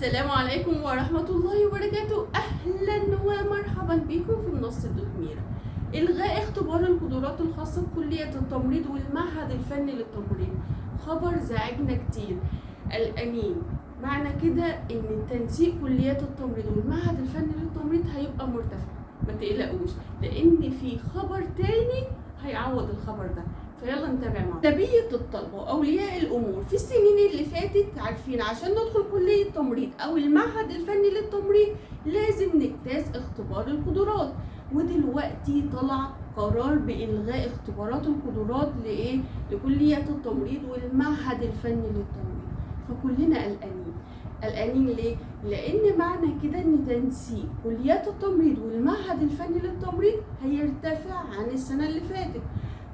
السلام عليكم ورحمة الله وبركاته. أهلا ومرحبا بكم في منصة دوت ميرا. إلغاء اختبار القدرات الخاصة بكلية التمريض والمعهد الفني للتمريض، خبر زعجنا كتير، قلقانين. معنى كده إن تنسيق كليات التمريض والمعهد الفني للتمريض هيبقى مرتفع، ما تقلقوش لأن في خبر تاني هيعوض الخبر ده، فيلا نتابع معاكم. أغلبية الطلبة وأولياء الأمور في السنين اللي فاتت عارفين عشان ندخل كلية تمريض أو المعهد الفني للتمريض لازم نجتاز اختبار القدرات، ودلوقتي طلع قرار بإلغاء اختبارات القدرات لإيه؟ لكليات التمريض والمعهد الفني للتمريض. فكلنا قلقانين. قلقانين ليه؟ لأن معنى كده إن تنسيق كليات التمريض والمعهد الفني للتمريض هيرتفع عن السنة اللي فاتت،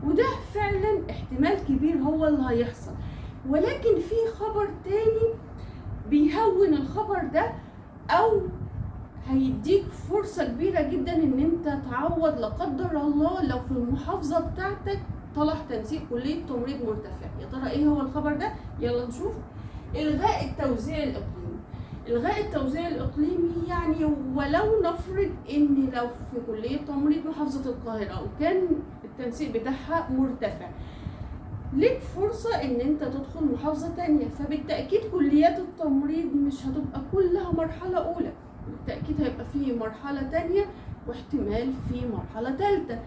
وده فعلا احتمال كبير هو اللي هيحصل. ولكن في خبر تاني بيهون الخبر ده او هيديك فرصة كبيرة جدا ان انت تعوض لا قدر الله لو في المحافظة بتاعتك طلع تنسيق كلية تمريض مرتفع. يا ترى ايه هو الخبر ده؟ يلا نشوف. الغاء التوزيع الاقليمي. الغاء التوزيع الاقليمي يعني ولو نفرض ان لو في كلية تمريض محافظة القاهرة وكان التنسيق بتاعها مرتفع، ليك فرصة ان انت تدخل محافظة تانية، فبالتأكيد كليات التمريض مش هتبقى كلها مرحلة اولى، بالتأكيد هيبقى في مرحلة تانية واحتمال في مرحلة تالتة.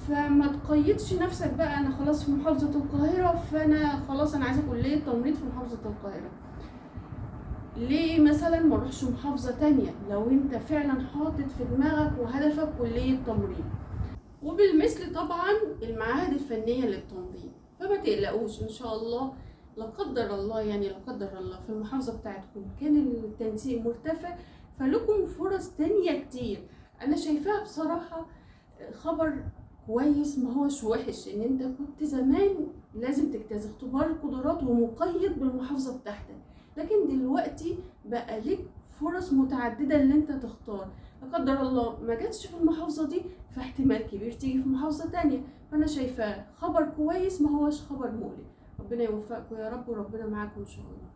فما تقيدش نفسك بقى انا خلاص في محافظة القاهرة فانا خلاص انا عايزة كلية تمريض في محافظة القاهرة. ليه مثلا ما اروحش محافظة تانية لو انت فعلا حاطط في دماغك وهدفك كلية تمريض؟ وبالمثل طبعا المعاهد الفنية للتمريض. فما تقلقوش ان شاء الله لا قدر الله، يعني لا قدر الله في المحافظة بتاعتكم كان التنسيق مرتفع فلكم فرص تانية كتير. انا شايفاها بصراحة خبر كويس، ما هوش وحش. ان انت كنت زمان لازم تجتاز اختبار القدرات ومقيد بالمحافظة بتاعتك، لكن دلوقتي بقى لك فرص متعددة اللي انت تختار. لا قدر الله ما جاتش في المحافظة دي فاحتمال كبير تيجي في محافظة تانية. فانا شايفاه خبر كويس، ما هوش خبر مقلق. ربنا يوفقكم يا رب وربنا معاكم ان شاء الله.